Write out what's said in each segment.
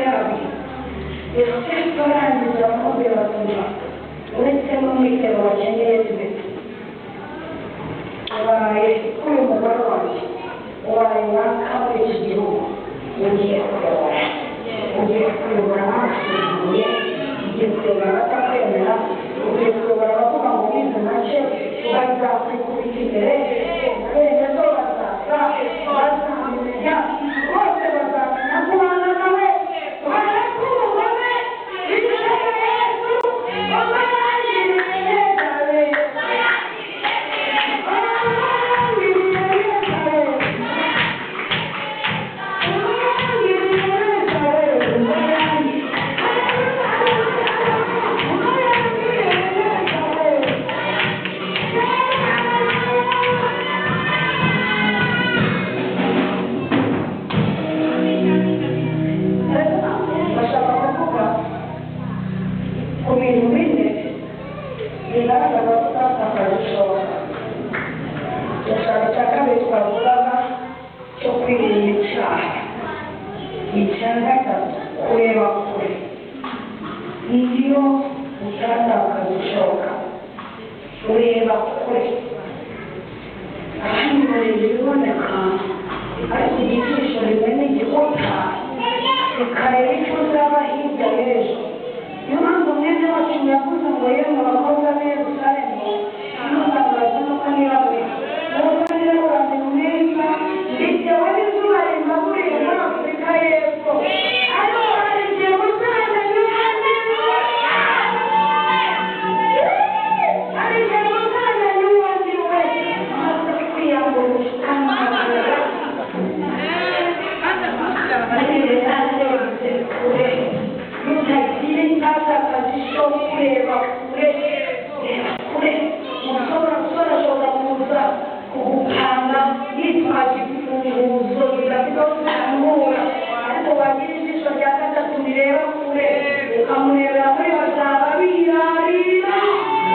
Yabo. Yosefu arangiza aramubwira ati: "Uretse n'umwitero wakenyeye impeta, ubaye uyu mugore wanjye, ubaye uwaka muri iki gihugu, ugiye kuyobora, ugiye kuyobora bagusuzuguye, ugiye kuyobora abatakwemera, ugiye kuyobora abavuga ngo wize make, bazakwikubita imbere, bene zo bazaza, bazabimenya, bose bazamenya ko ubana nawe, bareke umugome, bicaye Yesu, barangiriye kare, barangiriye kare, barangiriye kare, barangiriye kare." Bashaka kuvuga ku bintu bine bigaragaza ko utatakaje ishoka. Igishanga cya kabiri twavugaga cyo kwirinda icyaha. Icya gatatu, kureba kure. Iyo utatakaza ishoka, ureba kure. Ahandi bareba ibiboneka, ariko ijisho rimena igikuta rikareba icyo uzaba hirya y'ejo. Niyo mpamvu mwene wacu yavuze ngo: "Yemwe abakobwa b'i Yerusalemu, ntimuzangazwe n'uko nirabura, nuko nirabura ndi mwiza, bitewe n'izuba rimbaburiye muri Afurika y'Epfo. Ariko hari igihe muzamenya uwo ndi we, hari igihe muzamenya uwo ndi we, maze kwiyambura ubukangurambaga." Kure nutagira imbaraga zo kureba kure, reba kure. Umusore ashobora kuza kugukanga yitwaje imfunguzo zidafite aho zifungura, ariko wagira ijisho rya gatatu rireba kure, ukamurebera muri bazaba birarira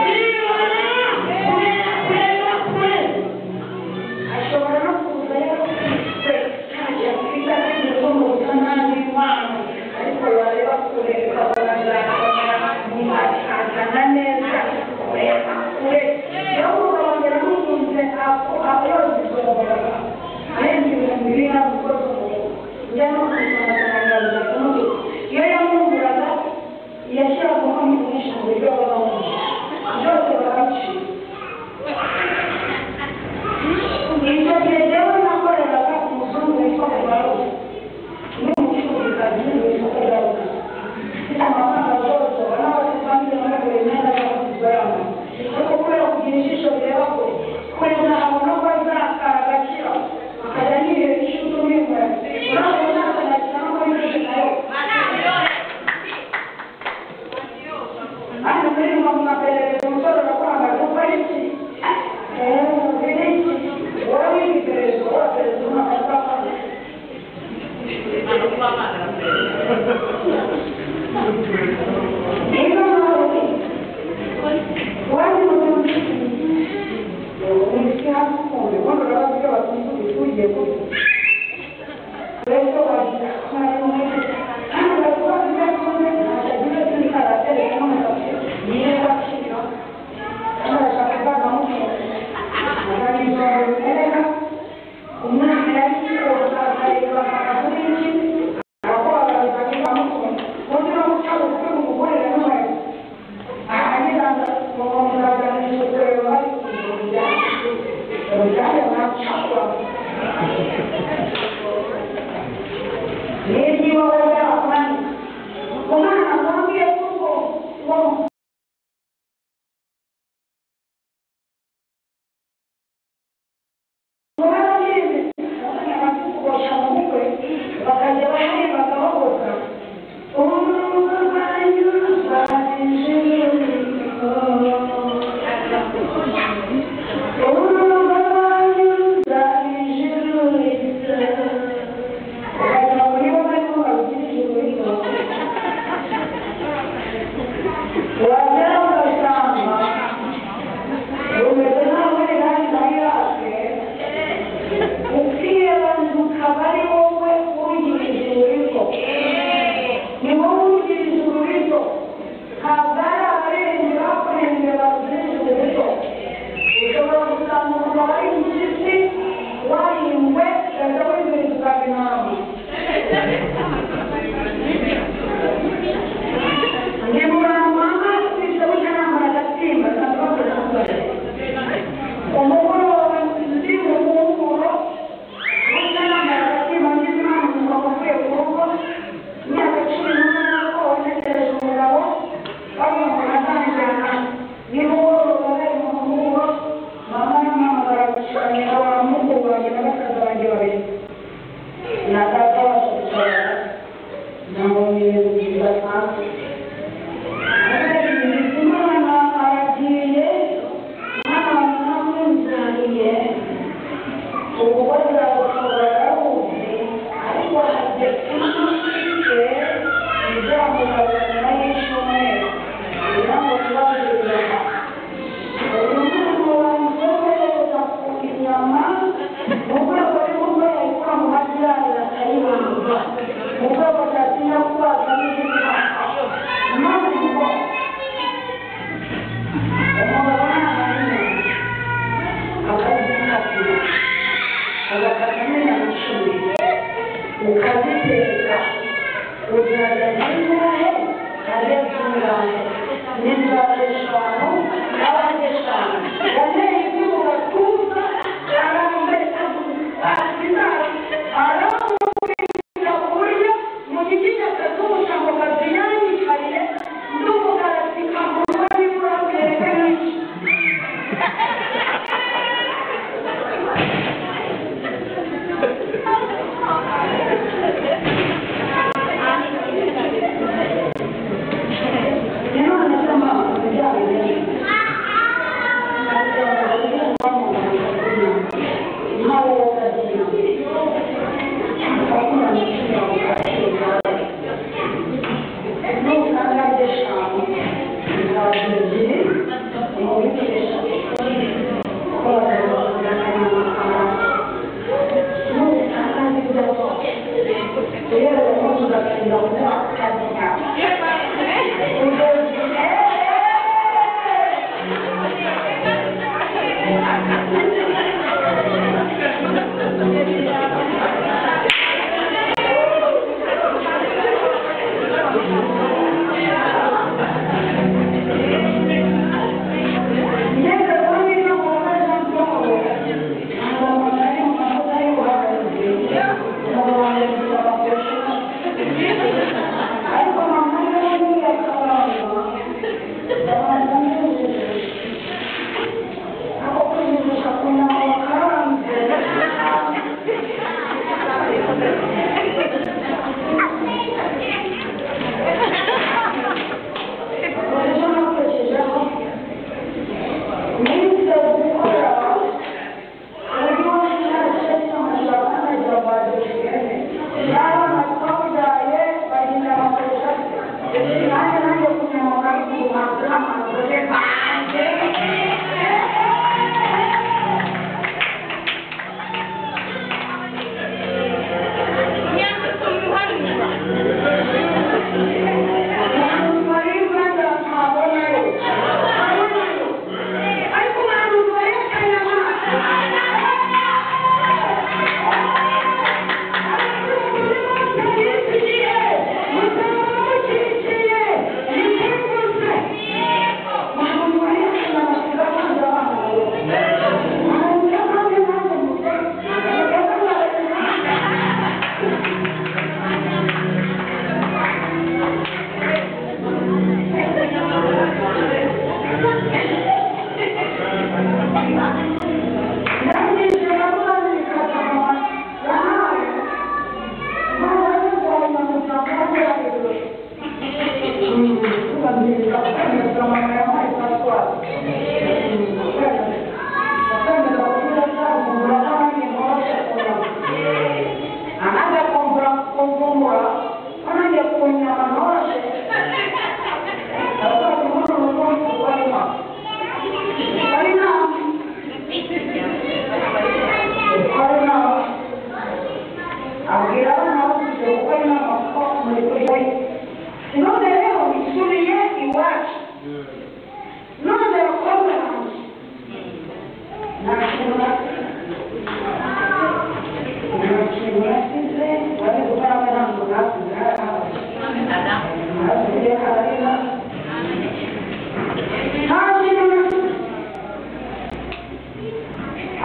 bibona kubera kureba kure. Ashobora no kuza yarakubiswe, ntacyo afite, afite umutungo nta n'impano, ariko wareba kure ukabona azana neza. Kureba kure. Iyo umugabo wanjye namukunze ayoza izo ngorora arenze 2000 gukoza umugabo, njya no kumusanga kumubika. Iyo yamwunguraga yashyiraga umunyu mwinshi mu biryo baba byose, bakabicika. Icyo gihe rero nakoreraga umuzungu witwa Mubaruzi n'umucuruzikazi mu isoko rya Rugazi, mfite amafaranga zose n'abasifanze muri imyenda y'abakozi yambaye, ariko kubera kugira ijisho rireba kure, kure ntabona ko azakara agakira, akajya nireba inshuti umwimura ntabwo ntakanakina no muri byose nayo. Hano muri mu maperereza, umusore arakwanga gukora iki? Iki wowe wiga iperereza, wowe perezida umwaka twakane. Niba nawe wari umuziki hasi ukunde ubundi urabaza ibyo batumva ugiye kurya rero wagira kandi bari ibyo atunze, ntacyo agira kuri karatereka n'umusatsi niba akira kandi arashaka kuzamutunga azana bimeneka. Umwana yari koza akareba akagura iki arakora bakamutunga undi no guca bugufi mu gukorera n'umuyaga ahangiza ngo muzaganisha kureba bari kuzurya urujyane mwacakura n'iryiwowe ry'abakurani. Umwana wambwiye ko ngo bakajya bahari bakahogoza urugo rwanyu urugo rwanyu ruzabijururiza, ukagira ngo niba barimo barugira ijuru rito, wagera ugasanga rumeze nk'aho ari na Irake, ukireba ukaba ari wowe urugira ijuru rito. Umugoroba ndi mu muhuro utanamara ngize Imana umugabo uvuye ku rugo imyaka 18 ko ntegereje umugabo bamubona atanjyana nimugoroba bari mu muhuro mama na mama baragushanyira wa mukuru wanjye na basaza banjye babiri na data wacu gutabara nabonye ibintu bidasanzwe. Imana aragiye mwana namuzaniye ubwo baragutabara ariko hajya kumushyike izamugarura nyuma y'icyumweru kugira ngo tubabwire uyu mwana wanjye wohereza ku inyama mu rwego rw'uko yayikura mu majyaruguru akayibamba mu rwego atatinya kubaga n'igikuba maze ngo umugabo ntahantu akazikatira agakatamo inyama 10 ukaziteka uzajya zingahe harya zingahe n'inzara 5 abandi 5 yanteye ivi mu gatuza arambeka aramubwira ku buryo mu gikinyaka z'umushango kaziyanyikariye ndumukarasika mu rugo n'imvura nyinshi. Imana se mama ibyaha.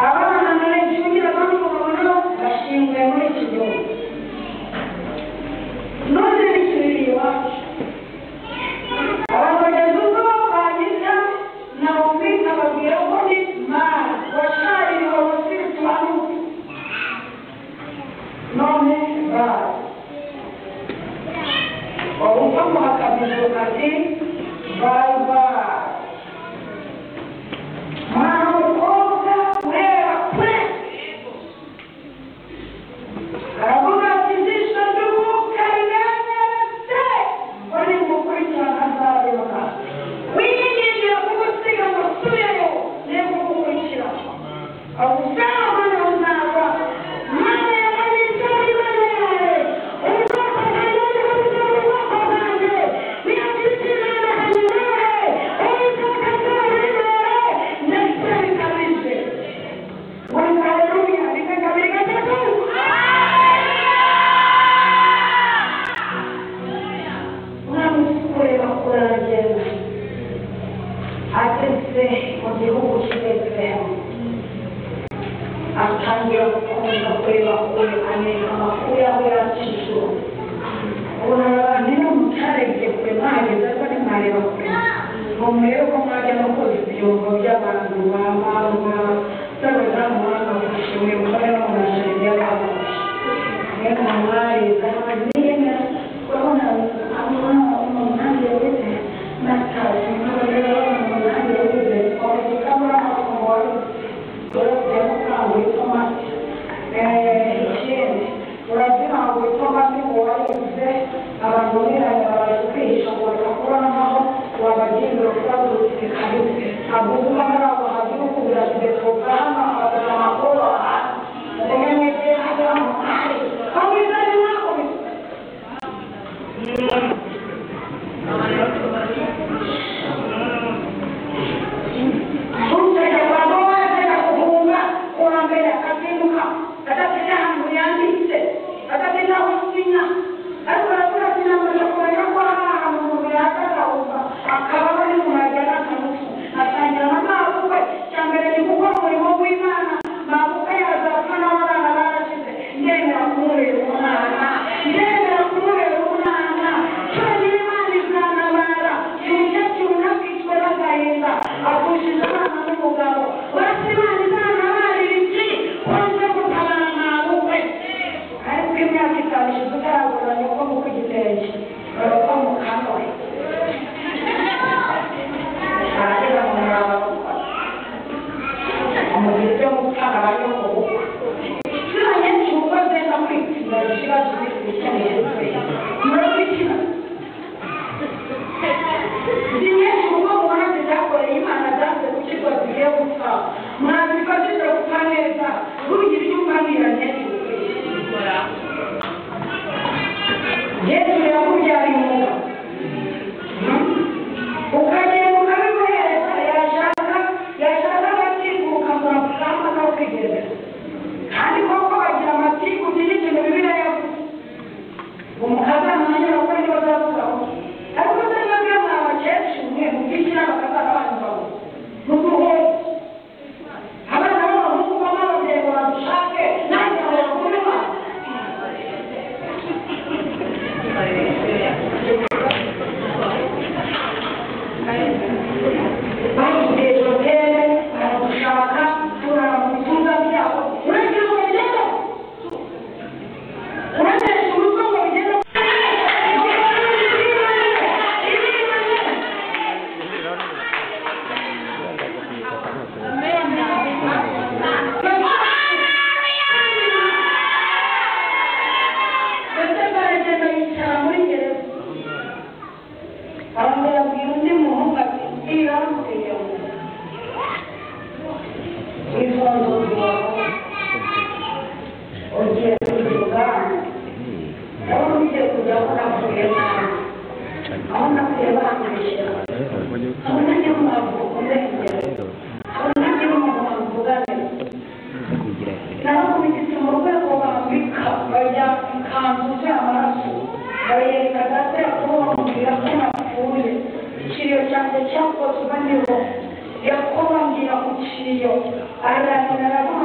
Abana narayicungira n'umubona bashinguye muri iki gihugu none n'ikibiri iwacu abantu bageze ubwo bagize Nawomi ababwira ko ni Mara washaririwe abasirituwanuka none bara wawukamuha akabizo kati bye bye. Mwana w'umukobwa ureba kure aravuga ati ijisho ry'umwuka riranyeretse wari gukurikirana azareba wiyiringira kugusiga ngo usubireyo niba kugukurikira agusanga uzaba Mana yamanitse Imana yawe ubwoko bwanjye ubwoko bwanjye niyagira Imana hanyurehe Uwiteka azabibere ndetse bikabije. Haleluya, rimwe kabiri gatatu. Umwana ukureba kure aragenda ageze mu gihugu cy'i Betelehemu atangira gukomeza kureba kure aneka amakuru y'aho yakijwe. Ubona abantu niba mutarebye kure mwageze ariko ntimwareba kure ngo murebe ko mwajya no koza ibyombo by'abantu ba mama z'abadamu bangafashe mwibuka rero munasharira y'abafashe mwene mwariza niyemera urabona umunani yagize natashye nk'abareba umunani yagize wavuga amafunguro ikindi urabyina ngo itomati ngo warize abantu biranye babaje kwihisha ngo batakubonaho wabagindura kubaturutse kabiri ntabwo uvuga muri abo hagira ukubwira ati reka hano abagana amakuru aha umunyamwete hajya mu kari aho izari mwakubise. Tumtega kwa Bowazi akakuhunga kuwa mbere akazinduka adafite ahantu yanditse adafite aho asinya ariko aravuga ati namaze kumenya ko hari ahantu umuntu yaza akahumva akaba ari umuntu agera akamutwe atangira na mabukwe. Icya mbere ni gukora umurimo w'Imana. Mabukwe yazapfa nawe abana barashize ndemera kumubera umwana ndemera kumubera umwana cyonyine Imana izantabara. Umukecuru ntakicwe n'agahinda apfushije abana n'umugabo uretse Imana izantabarira iki kwanze gutabara mabukwe. Ariko imyaka itanu ishize utaragura nyoko mu igitenge barapfa mu kanwa arageza mu muraba amugira ibyo gupfana ba nyoko bukwe. Inshuro nyinshi ubwo zenda kwitsinda ikibazo bikeneye murakwikina ni nyinshi ubwo mubona zizakoreye Imana zanze gukizwa zigiye gupfa mwazifashije gupfa neza rugira ibyo umbabwira nyinshi. Yesu yakubyariye umugabo ukagenda ukabimuhereza yashaka amatiku ukamurapfukama akakwigendera. Kandi koko bagira amatiku n'ikintu Bibiliya yavuze umukazana na nyirabukwe nibo bazavugaho ariko se mwebwe mwa bakecuru mwe mubwishyira bakazana banyu bawe muduhoze abana b'abahungu b'ababyeyi ngo badushake nanjye ngo bagume Imana. Baduteje hoteli baradushaka turara mu bituza byabo uragira ngo bigende uranesha umutwe ngo bigende. Ndetse baragenda yicara muri gereza arongera abwira undi muhungu ati irambwiye ngo izo nzozi wawe ugiye kujya ubwami aho ugiye kujya aho navuye nabi aho navuye bambeshya aho nagiye umuntu umengera aho nagiye umuntu wamvugane narakubitse mu rwego bambika bajya ikanzu zuzuye amaraso barayereka data Yakobo bamubwira ko napfuye ikiriyo cyanjye cyakozwe nibo Yakobo ambwira ku kiriyo ararangira aravuga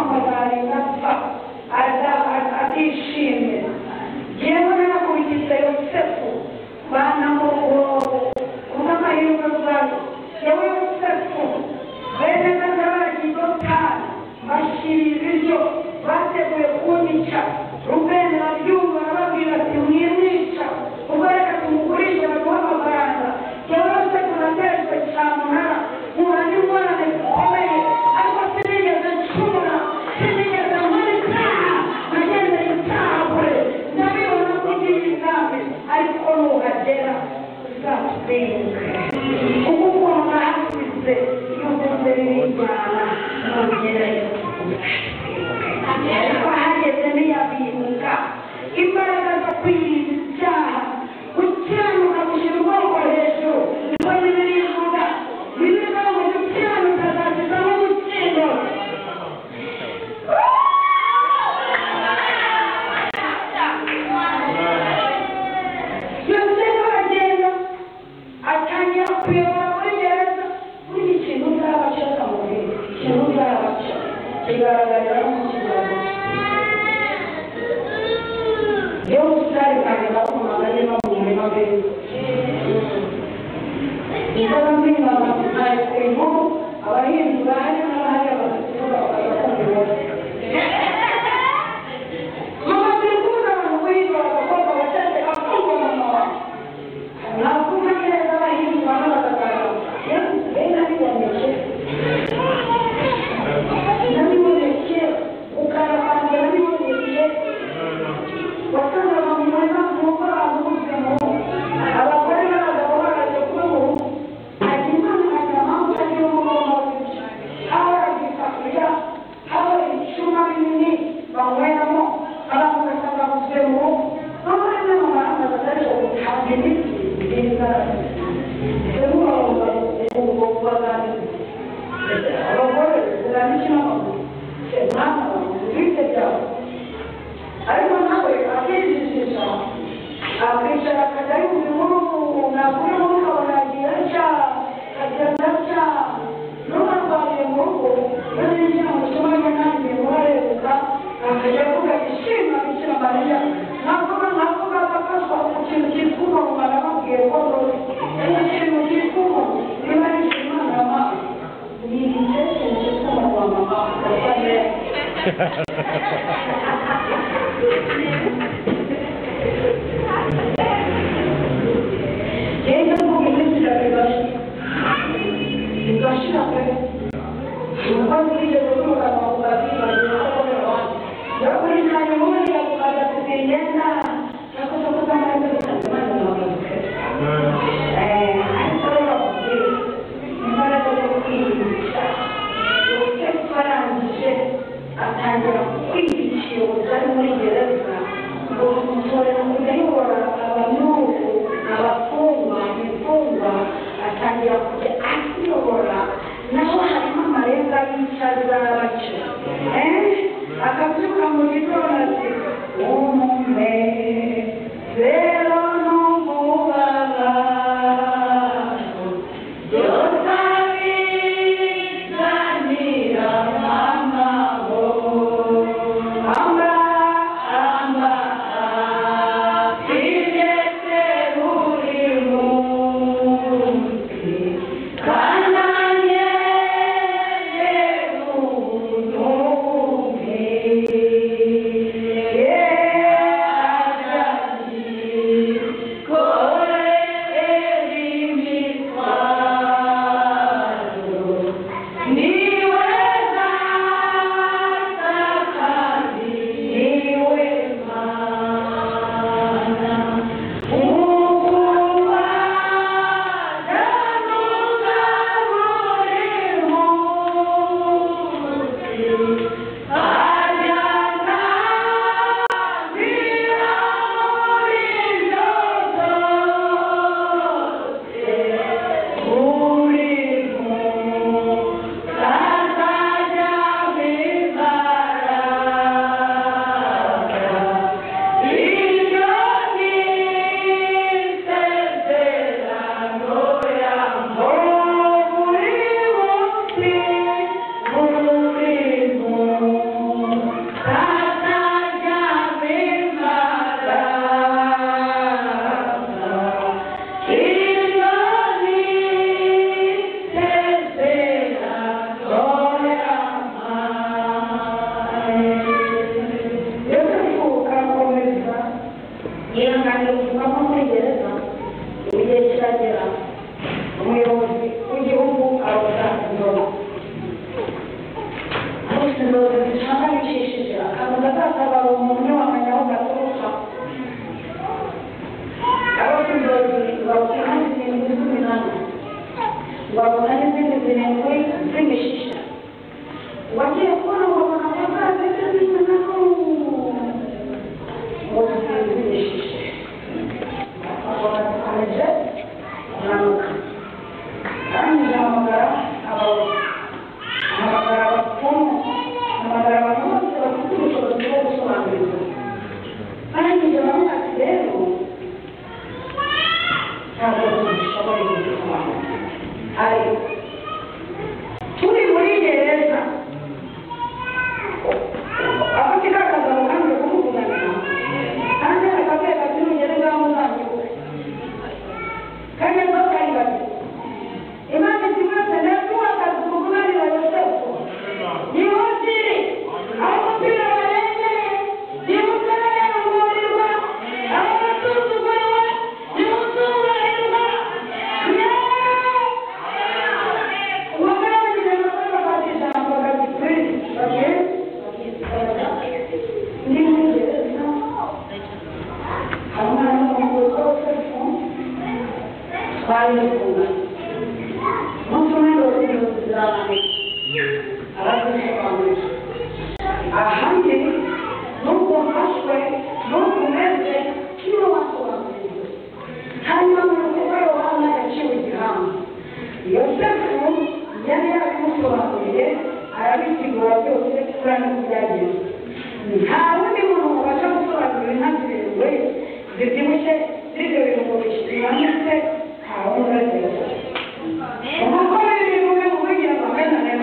Baramwica. Rubeni arabyumva, arababwira ati mwimwica, ubwo reka tumugurishe baduhe amafaranga. Jyewe Yosefu natejwe cyamunara, mpura n'ingorane zikomeye, ariko sinigeze ncumura, sinigeze nkora icyaha, nagendeye icyaha kure. Ndabibona ko ugiye ibwami, ariko nuhagera uzatwibuke, kuko ukuntu nahasize iyo uvuze birijyana, nugerayo uzatwibuke. Ariko ahageze ntiyabibuka. Imbaraga zo kwirinda icyaha, gukiranuka, gushyira ubwoko hejuru, niko Bibiliya ivuga. Bibiliya ivuga ngo gukiranuka azashyizamo umukindo. Yosefu aragenda atangira kuyobora muri gereza. Buriya ikintu uzabaca akamubwira, ikintu uzabaca kigaragarira no mu kiganza. Iyo ubusitani bwanjye bwakomaga niba mu murima beza ntabwo inkuru, abahinzi bahari n'abahari bakazivuga bakaza kumva inkuru. Mama, turi kubuza abantu guhinga, abakobwa baceceka kumva mama wawe nakumva neza. Abahinzi bamwe bakazaza nabiboneye, nabiboneye ukarabanje, nabiboneye. Wasangaga mu murima mu rugo abantu buzuye mu rugo, abagore n'abagabo baraje kuba mu rugo. Hanyuma agira mpamvu agira umugomba w'ibyo, haba isafuriya, haba ibicuma binini banyweramo, abantu ugasanga buzuye mu rugo. Noneho rimwe mu mahanga batariko gutanga imiti abagore kuganisha n'amaguru mwana bwite byawe. Ariko nawe akijijisha, akicara, akajya yumva inkuru, nakura inkuru ukabona agiye atya, akagenda atya, ntukarwariye mu rugo. Iyo ninjira mu cyumba nanjye murarebuka, akajya avuga ishima Bikira Mariya, navuga nkavuga agafashwa ku kintu cyitwa umunwa. Nababwiye ko ndozi ikintu cyitwa umunwa, niba ari Imana mama ni igitekerezo cyitwa umunwa, mama gasa neza. Genda mvuga iminsi itatu igashira, igashira pe. Umukozi wigeze uturuka mu kazi bagira ko kubera abandi yakurikiranye ubundi yakukaza imyenda yakoze ko zambaye bitandukanye mu kazi. Ariko rero bakubwira imbaraga zo kwirinda. Yosefu arangije atangira kwigisha ari muri gereza, ngo tumutorera kujya ayobora abanyururu, abafungwa, imfungwa, atangira kujya aziyobora. Naho harimo amarenga y'icyo azabaca. Akabyuka mu gitondo ati umunezero n'umubabaro byose abizanira amahoro, amba amba bigeze buri munsi Mfite inzozi zihangayikishije, akantu gazatabara umuntu wamenya aho gaturuka. Ariko inzozi babona zirindwi z'iminani, babona n'izindi zirindwi z'imishisha. Wagiye kubona babona ko za zindi z'iminani ngo z'imishisha, babona zikomeje kunanuka. Arangije ahamagara ahamagara abapfumu, ahamagara abantu bose bafite ubushobozi bwo gusobanura inzozi. Arangije bamwe ati: "Rero ntabwo tubishoboye kubisobanura, ariko turi muri gereza afite akagabo kandi kumuvuganira kandi akabwira ati nugereza aho uzanyibuke kandi kari bati Imana iti mwese ndakuwakazi kuvuganira Yosefu niho kiri aho umupira warengeye, niho uzarengurwa, aho wasuzuguriwe niho uzubahirwa." Uwo ijambo please bagiye ndi muri gereza, hari umwana w'umuhungu witwa Yosefu twari kumwe. Umunsi umwe inzozi zirabanira, arazisobanurira. Ahandi n'ubwo mfashwe n'ubwo umeze niwe wasobanuriye. Hanyuma mu rukuta Yohana yaciwe igihanga, Yosefu yari yarabimusobanuriye, arabisigura byose kuriya niko byagenze. Nta wundi muntu wabasha gusobanura inka zirindwi zibyibushye z'ibyo birungo bimanitse, nta wundi uretse Yosefu. Umukore ibintu bimuvugira ngo amen amen.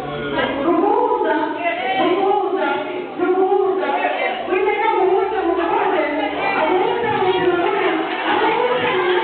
Ruhuza, ruhuza, ruhuza. Witeka muhuze mu gakoze, amuhuze mu buzima bwe, amuhuze mu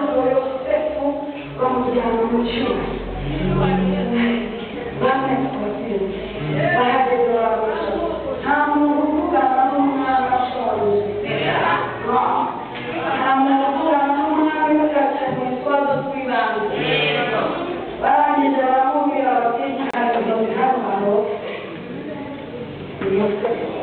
ngo Yosefu bamujyana mu cyuma bamwe bahageze barabasha nta muntu uvugana n'umwami ashonje nta muntu uvugana n'umwami mugacana utwazo tw'ibanze barangije baramubwira bati ntabwo hano hano Yosefu